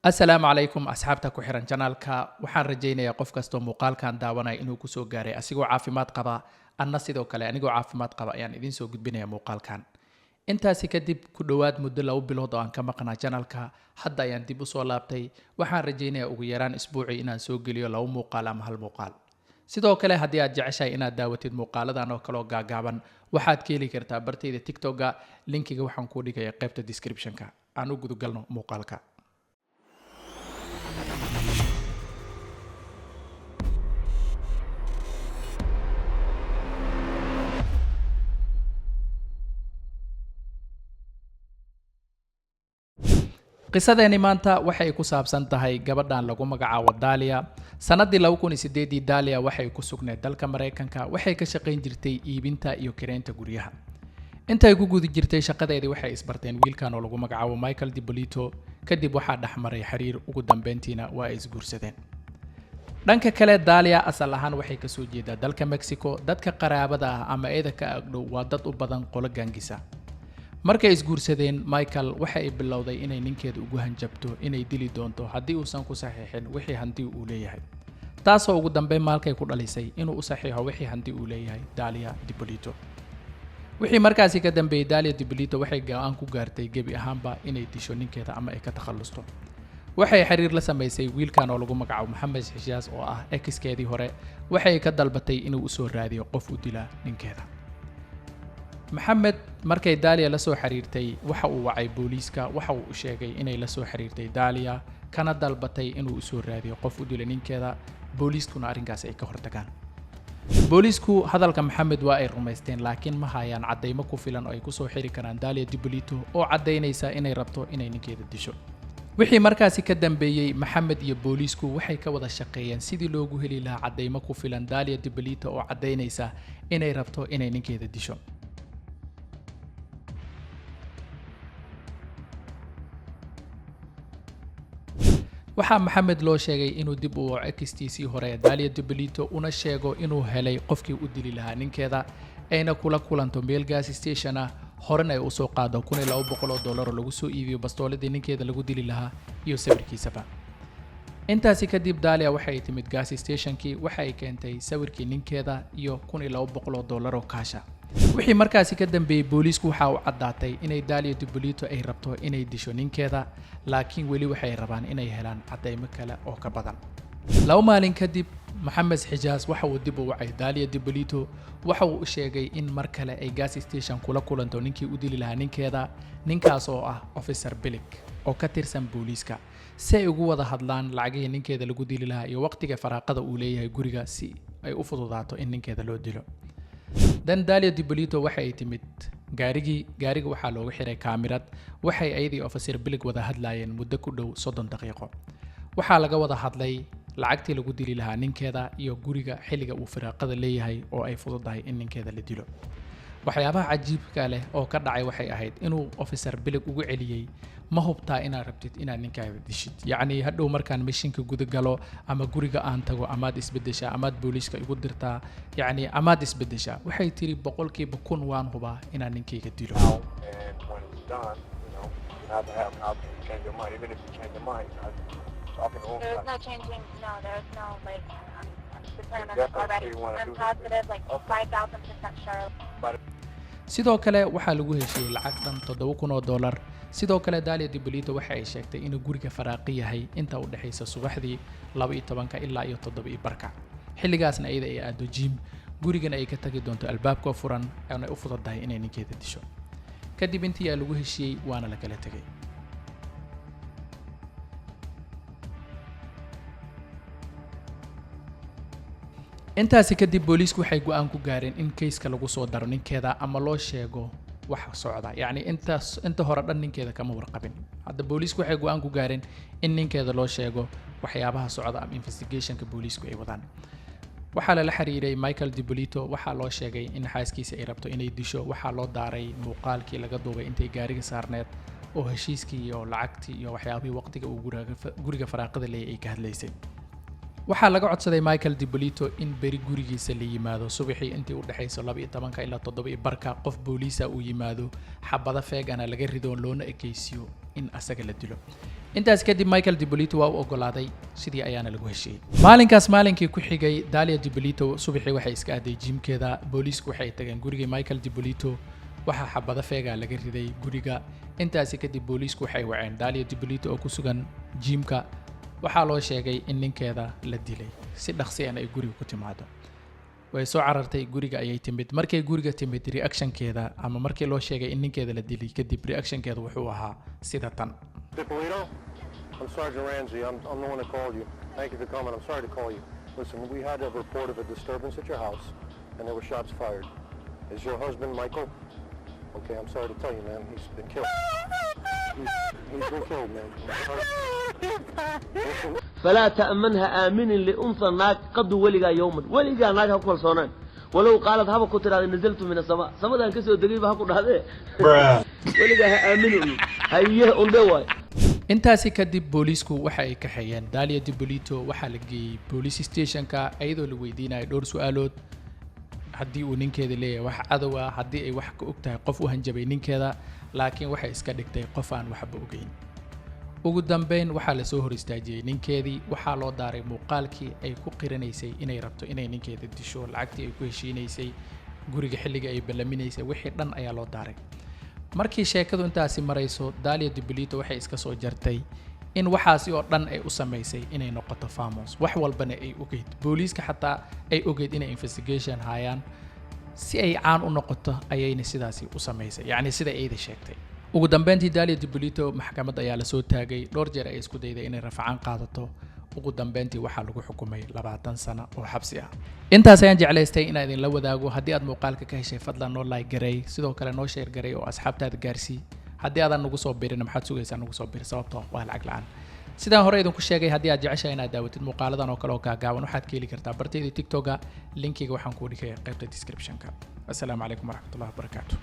Asalaamu calaykum, asxaabta ku xiran channelka. Waxaan rajaynayaa qof kastoo muuqaalkan daawanaya inuu kusoo gaaray asigoo caafimaad qaba. Anna sidoo kale anigoo caafimaad qaba ayaan idiin soo gudbinaya muuqaalkan. Intaasi kadib, ku dhowaad muddo 2 bilood oo aan ka maqnaa channelka, hadda ayaan dib usoo laabtay. Waxaan rajaynayaa ugu yaraan isbuucii inaan soo geliyo laba muuqaal ama hal muuqaal. Sidoo kale, haddii aad jeceshahay inaad daawatid muuqaaladan oo kaleoo gaagaaban, waxaad ka heli kartaa bartayda TikToka. Linkiga waxaan kuu dhigaya qaybta descriptionka. Aan u gudagalno muuqaalka. Qisadeeni maanta waxay ku saabsan tahay gabadhan lagu magacaabo Dalia. Sanadii 2008-dii Dalia waxay ku sugneed dalka Maraykanka. Waxay ka shaqayn jirtay iibinta iyo kireynta guryaha. Intay ku guda jirtay shaqadeedii, waxay isbarteen wiilkan oo lagu magacaabo Michael Dibolito. Kadib waxaa dhexmaray xiriir, ugu dambeyntiina waa ay isguursadeen. Dhanka kale, Dalia asal ahaan waxay kasoo jeedaa dalka Mexico. Dadka qaraabada ah ama eeda ka agdhow waa dad u badan qolo gangisa. Markay isguursadeen Michael, waxa ay bilowday inay ninkeeda ugu hanjabto inay dili doonto haddii uusan ku saxiixin wixii hanti uu leeyahay, taasoo ugu dambeyn maalkay ku dhalisay inuu u saxiixo wixii hanti uu leeyahay Dalia Dibolito. Wixii markaasi ka dambeeyey, Dalia Dibolito waxay go'aan ku gaartay gebi ahaanba inay disho ninkeeda ama ay ka takhallusto. Waxay xiriir la samaysay wiilkan oo lagu magacaabo Maxamed Xishaas, oo ah exkeedii hore. Waxay ka dalbatay inuu usoo raadiyo qof u dila ninkeeda. Maxamed markay Dalia la soo xiriirtay, waxa uu wacay booliiska. Waxa uu u sheegay inay la soo xiriirtay Dalia, kana dalbatay inuu usoo raadiyo qof u dila ninkeeda, booliiskuna arrinkaas ay ka hortagaan. Booliisku hadalka Maxamed waa ay rumaysteen, laakiin ma hayaan caddaymo ku filan oo ay kusoo xiri karaan Dalia Dibolito oo caddaynaysa inay rabto inay ninkeeda disho. Wixii markaasi ka dambeeyey, Maxamed iyo booliisku waxay ka wada shaqeeyeen sidii loogu heli lahaa caddaymo ku filan Dalia Dibolito oo caddaynaysa inay rabto inay ninkeeda disho. Waxaa Maxamed loo sheegay inuu dib u waco extiisii hore ee Dalia Dibolito, una sheego inuu helay qofkii u dili lahaa ninkeeda, ayna kula kulanto meel gas station ah, horena ay usoo qaado $1,200 oo lagu soo iibiyo bastooladii ninkeeda lagu dili lahaa iyo sawirkiisaba. Intaasi kadib, Dalia waxay timid gas stationkii. Waxa ay keentay sawirkii ninkeeda iyo $1,200 oo kaasha. Wixii markaasi ka dambeeyey, booliisku waxa uu caddaatay inay Dalia Dibolito ay rabto inay disho ninkeeda, laakiin weli waxay rabaan inay helaan caddaymo kale oo ka badan. 2 maalin kadib, Maxamed Xijaas waxa uu dib u wacay Dalia Dibolito. Waxa uu u sheegay in mar kale ay gas station kula kulanto ninkii u dili lahaa ninkeeda, ninkaas oo ah Officer Bilik oo ka tirsan booliiska, si ay ugu wada hadlaan lacagihii ninkeeda lagu dili lahaa iyo waqtiga faraaqada uu leeyahay guriga, si ay u fududaato in ninkeeda loo dilo. Dan Dalia Dibolito waxa ay timid gaarigii. Gaariga waxaa loogu xiray kaamirad. Waxay ayadii Officer Bilig wada hadlaayeen muddo ku dhow 30 daqiiqo. Waxaa laga wada hadlay lacagtii lagu dili lahaa ninkeeda iyo guriga xilliga uu firaaqada leeyahay oo ay fududahay in ninkeeda la dilo. Waxyaabaha cajiibka leh oo ka dhacay waxay ahayd inuu Officer Bilig ugu celiyey: "Ma hubtaa inaad rabtid inaad ninkaaga dishid? Yacni hadhow markaan missionka guda galo ama guriga aan tago, amaad isbedeshaa, amaad booliiska igu dirtaa, yacni amaad isbedeshaa." Waxay tiri: "1000% waan hubaa inaan ninkayga dilo." And when it's done, you have to have an option to change your mind. Even if you change your mind, talking to him. There's no changing. No, there's no, like, I'm determined Definitely already. wanna I'm do this. positive, like 5,000% sure. But Sidoo kale waxaa lagu heshiiyey lacag dhan $7,000. Sidoo kale, Dalia Dibolito waxa ay sheegtay inuu guriga faraaqi yahay inta u dhexaysa subaxdii 12-ka ilaa iyo 7:15, xilligaasna iyada ay aado gym, gurigana ay ka tagi doonto albaabka furan, oonay u fududahay inay ninkeeda disho. Kadib intii aa lagu heshiiyey, waana la kala tegay. Intaasi kadib, booliisku waxay go'aan ku gaareen in caseka lagu soo daro ninkeeda ama loo sheego wax socda. Yacni intaas inta hore dhan ninkeeda kama warqabin. Hadda booliisku waxay go'aan ku gaareen in ninkeeda loo sheego waxyaabaha socda ama investigationka booliisku ay wadaan. Waxaa lala xiriiray Michael Dibolito. Waxaa loo sheegay in xaaskiisa ay rabto inay disho. Waxaa loo daaray muuqaalkii laga duubay intay gaariga saarneed oo heshiiskii iyo lacagtii iyo waxyaabihii waqtiga uu guriga faraaqada leeyay ay ka hadlaysay. Waxaa laga codsaday Michael Dibolito in beri gurigiisa la yimaado subaxii intii u dhexayso 12-ka ilaa 7:15, qof booliisa uu yimaado, xabado feegana laga rido, loona ekeysiyo in asaga la dilo. Intaas kadib Michael Dipolito waa u ogolaaday, sidii ayaana lagu heshiiyey. Maalinkaas maalinkii ku xigay, Dalia Dipolito subaxii waxay iska aaday gymkeeda. Booliisku waxay tageen gurigii Michael Dipolito. Waxaa xabado feegaa laga riday guriga. Intaasi kadib booliisku waxay waceen Dalia Dipolito oo ku sugan gymka. Waxaa loo sheegay in ninkeeda la dilay, si dhaqsi ana ay guriga ku timaado. Way soo carartay, guriga ayay timid. Markay guriga timid, reactionkeeda ama markii loo sheegay in ninkeeda la dilay kadib, reactionkeeda wuxuu ahaa sida tan. Dippolito? I'm Sergeant Ramsey. I'm the one that called you. Thank you for coming. I'm sorry to call you. Listen, we had a report of a disturbance at your house, and there were shots fired. Is your husband Michael? Okay, I'm sorry to tell you, man. He's been killed. He's been killed, man. I'm sorry. Listen, فلا تأمن ha aaminin لأنثى naag قط weligaa يوما weligaa naag ha ku kalsoonaan, ولو قالت haba ku tidhahda نزلت من السماء, samadaan kasoo degayba ha ku dhahdee, weligaa ha aamini un haye undhe waay. Intaasi kadib booliisku waxa ay kaxeeyeen Dalia Dipolito. Waxaa la geeyey police stationka, iyadoo la weydiinayo dhowr su-aalood: haddii uu ninkeeda leeyahay wax cadow ah, haddii ay wax ka og tahay qof u hanjabay ninkeeda. Laakiin waxay iska dhigtay qof aan waxba ogeyn. Ugu dambeyn waxaa lasoo hor istaajiyey ninkeedii. Waxaa loo daaray muuqaalkii ay ku qiranaysay inay rabto inay ninkeeda disho, lacagtii ay ku heshiinaysay, guriga xilliga ay ballaminaysay, wixii dhan ayaa loo daaray. Markii sheekadu intaasi marayso, Dalia Dipolito waxay iska soo jartay in waxaasi oo dhan ay u samaysay inay noqoto famous, wax walbana ay ogeyd, booliiska xataa ay ogeyd inay investigation hayaan. Si ay caan u noqoto ayayna sidaasi u samaysay, yacni sida iyada sheegtay. Ugu dambeyntii Dalia Dipolito maxkamad ayaa lasoo taagay. Dhowr jeer ay isku dayday inay rafcaan qaadato. Ugu dambeyntii waxaa lagu xukumay 20 sano oo xabsi ah. Intaas ayaan jeclaystay inaan idinla wadaago. Haddii aad muuqaalka ka heshay, fadlan noo like garay, sidoo kale noo share garay oo asxaabtaada gaarsii. Haddii aadan nagu soo birin, maxaad sugaysaa? Nagu soo bir, sababtoo waa lacag la-aan. Sidaan hore idinku sheegay, haddii aad jeceshahay inaad daawatid muuqaaladan oo kale oo gaagaaban, waxaad ka heli kartaa bartayda TikToka. Linkiga waxaan kuu dhigaya qaybta descriptionka. Assalaamu calaykum waraxmatullahi wabarakaatu.